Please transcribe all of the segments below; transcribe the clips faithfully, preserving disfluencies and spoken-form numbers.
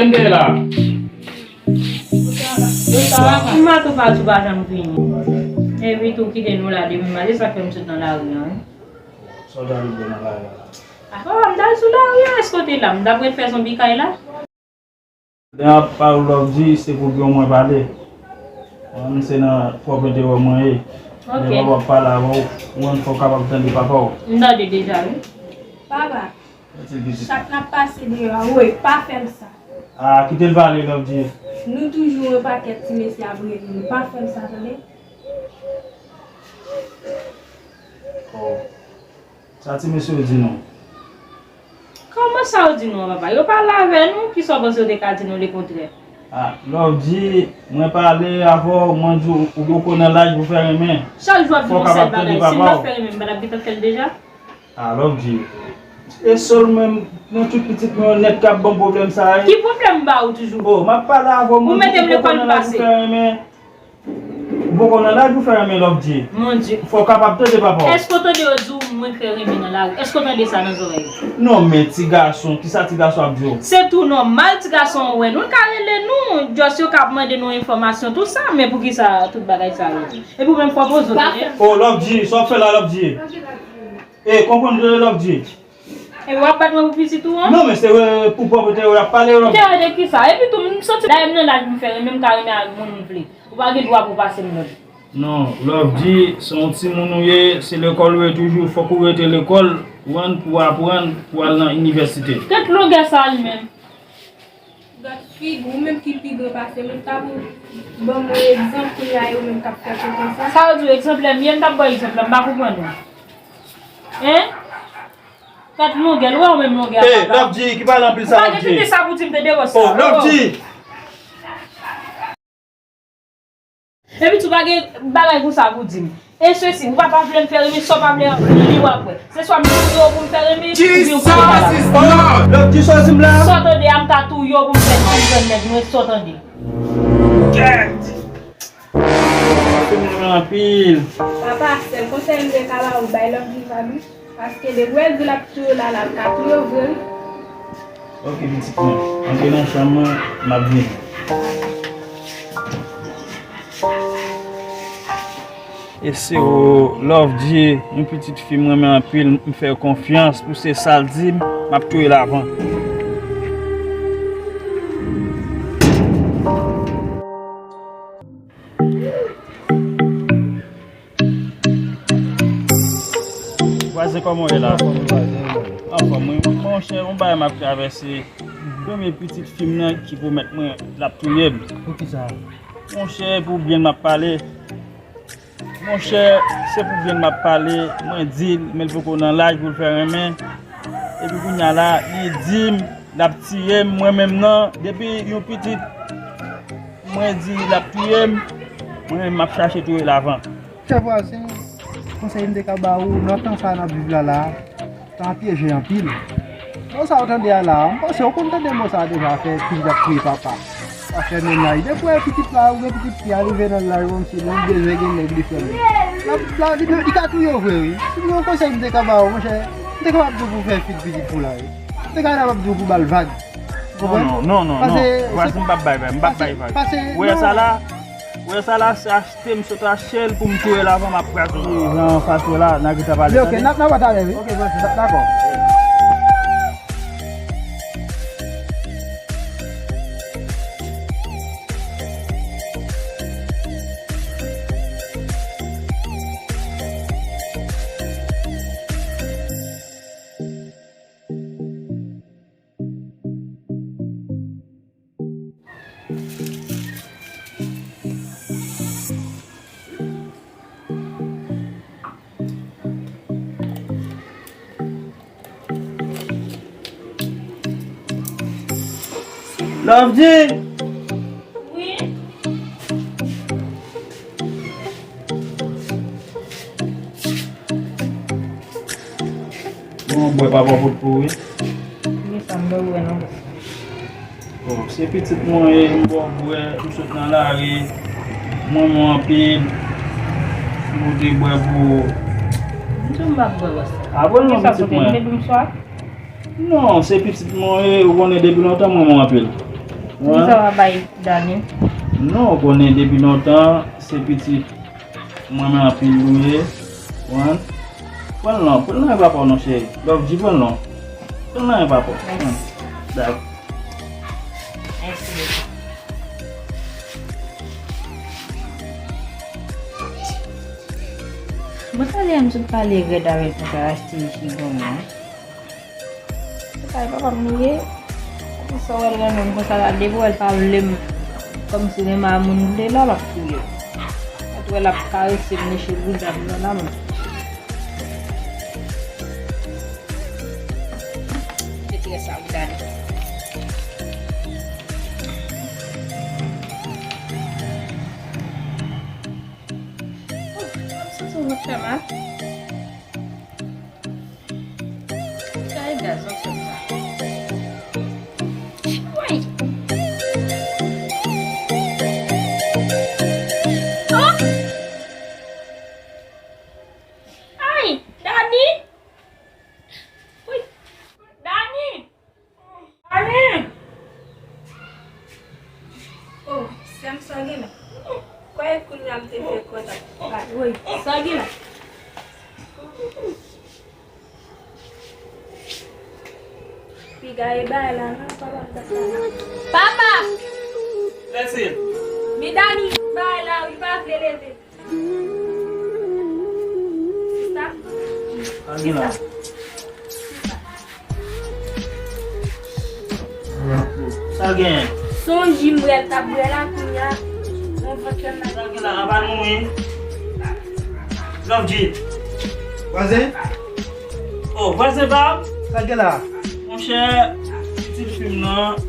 Kenbe la. Bonswa, papa. Maten pati ou pa janm vini. Epi tou kite nou la depi maten, sa fè m sot nan lari an, wi. Sa w t al fè nan lari a? A, papa, m t al sou lari a, èske w te la? M t ap ret fè zonbi kay la. Lè m ap pale w Love G, se pou byen mwen pale. Mwen menm se nan pwòp enterè mwen ye. Ok. Lè papa ap pale avè w, ou menm fò w kapab tande papa w. M tande deja, wi. Papa, chak n ap pase deyò a, woy, pa fè m sa. A, kite l pale, Love G. Nou toujou yon pakèt ti mesye ap rele nou. Pa fè m sa, tande? Oh. Sa ti mesye yo di nou? Kòman sa yo di nou an, papa? Yo pale avè nou, kisa w panse yo te ka di nou lekontrè? A, Love G, mwen pale avè w, mwen di w, ou poko nan laj pou fè renmen. Chak jou w ap di nou sèl bagay, si m pa fè renmen, m pa t ap gentan fè l deja? A, Love G. E sèl mwen, nan tout pitit mwen yo nèt k ap ban m pwoblèm sa a. Ki pwoblèm m ba ou toujou? Oh, m ap pale avè w, mwen di w ou poko nan laj pou fè renmen. Ou poko nan laj pou fè renmen, Love G. Mon Dieu. Fò w kapab tande papa w. Èske w tande yo di w mwen fè renmen nan lari? Èske w tande sa nan zòrèy ou? Non, men ti gason, kisa ti gason ap di w? Se tou nòmal, ti gason wè nou, l ka rele nou, just yo ka ap mande nou enfòmasyon, tou sa, men poukisa tout bagay sa yo? Epi w menm fò poze w tande. Oh, Love G, sa w ap fè la, Love G? E, konprann tande, Love G. Epi w ap bat mwen pou pitit ou an? Non, men se, euh, pou pwòp enterè w y ap pale, Love G. Enterè de kisa? Epi tou, m santi dayè m nan laj pou m fè renmen, m ka renmen ak moun m vle. Ou pa gen dwa pou w pase m lòd. Non, Love G, se yon timoun ou ye, se lekòl ou ye toujou, fòk ou rete lekòl, ou ann pou w aprann, pou w al nan inivèsite. Tèt longè sa li menm. Gad figi w, ou menm ki pi gran pase m, ou ta pou ban m yon egzanp kounye a, e ou menm k ap fè konsa. Sa yo di w egzanplè m ye, m t ap ba w egzanp la, m pa konprann ou. Hein? Tèt longè, l wè w menm longè a papa. Love G, ki pale anpil sa, Love G. Ou pa gen piti sa pou di m tande wè sa. Oh, Love G. Epi tou pa gen bagay konsa pou di m. E sesi, ou pa, pa vle m fè renmen, sa w pa vle li w ap wè. Se swa m touye w pou m fè renmen, oubyen w pou m fè bagay. Love G, sa w di m la? Sa w tande a, m ka touye w pou m fè, pou m fè nèg mwen, sa w tande. Kèt! Fè m renmen anpil. Papa, sèl konsèy m te ka ba ou, bay Love G sa wi. Paske depi w di l ap touye w la, l ap ka touye w vre wi. Ok, pitit mwen. Antre nan chanm mwen, m ap vini. E se ou, Love G, yon pitit fi m renmen anpil, m fè l konfyans, pou se sa l di m, m ap touye l avan. Vwazen, kòman w ye la? Anfòm, wi. Monchè, yon bagay m ap travèse. Premye pitit fi m nan ki pwomèt mwen l ap touye m. Poukisa? Monchè, pou byen m ap pale. Monchè, se pou byen m ap pale. Mwen di l, men l poko nan laj pou l fè renmen. Epi kounye a la, li di m l ap tiye m, mwen menm nan, depi yon pitit, mwen di l ap touye m, mwen menm m ap chache touye l avan. Chè vwazen, konsèy m te ka ba ou, nan tan sa n ap viv la la, tan an pyeje anpil. Mo sa ou tande a la, m panse ou konn tande mo sa a deja, fè pitit ap touye papa. Pa fè mennaj. Depi w wè pitit la, ou gen pitit fi a rive nan laj kòmsi li bezwen gen nèg li fè menn. L ap, l ap, li, li ka touye w vre wi. Si gen yon konsèy m te ka ba ou, monchè, m te kapab di w pou fè fi pitit pou la wi. M te kapab di w pou ba l vag. Ou konprann? Non, non, non, non. Vwazen, m p ap bay vag, m p ap bay vag. Ou wè sa la? Ou wè sa la, se achte m sot achte l pou m touye l avan m ap kraze w. Jan fason la, n a gentan pale, tande? Ok, n ap, n ap pale talè wi. Ok, vwazen, dakò. Love G! Wi? Bon, bwè papa pot pou ou, wi. Wi, sa m ba ou wè non. Bon, se pitit mwen ye, m ba w bwè, m sot nan lari, m renmen w anpil, m pote bwè pou ou. M tou m pa bwè wè sa. A bon non, pitit mwen. Kisa sot, m te dou m swaf? Non, se pitit mwen ye, ou konnen depi lontan m renmen w anpil. Kisa w ap bay Dani? Non, ou konnen depi lontan, se pitit mwen menm anpil ou ye. Wan. Pran l non, pran l nan men papa w non, cheri. Love G, pran l non. Pran l nan men papa w. Mèsi. Dakò. Mèsi. Mwen talè a m sot pale rèd avè l pou sa achte chigon an. Se kay papa m li ye. Epi sa w wè l renmen m konsa la, depi w wè l pa vle m kòmsi renmen a moun vle la, l ap touye m. Mwen t wè l ap karese m, leche bouda m nan la, mwen. Mete sa wi, Dani. Oh, m santi yon lòt fè mal. Kay gaz, wè sa. Woy! Oh! Ay! Dani! Woy! Dani! Dani! Oh, sè m, sa gen la? Kwè kounye a m te fè kòt ak bagay. Woy, sa gen la? Piga e bay la, non, papa m ta fè la. Papa! Lèse l. Men Dani bay la, li pa vle leve. Sista. Sa gen la? Sa gen? Sonji m bwè l t ap bwè la kounye a. Yon vant fè m mal. Sa gen la? Anba nou wi. Love G. Vwazen? Oh, vwazen pa m? Sa gen la? Monchè, pitit fi m nan,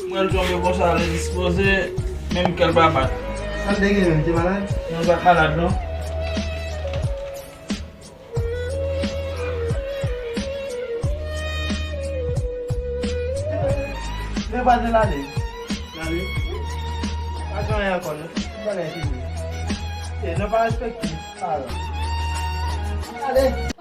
mwen l tonbe konsa, l endispoze, menm kè l pa bat. Sa l te gen menm, te malad? Non, l pa t malad non. Men pa de lale. Lale? Pa gen anyen ankò non. Tout bagay fini. E, nou pa respekte. Alò. Ale.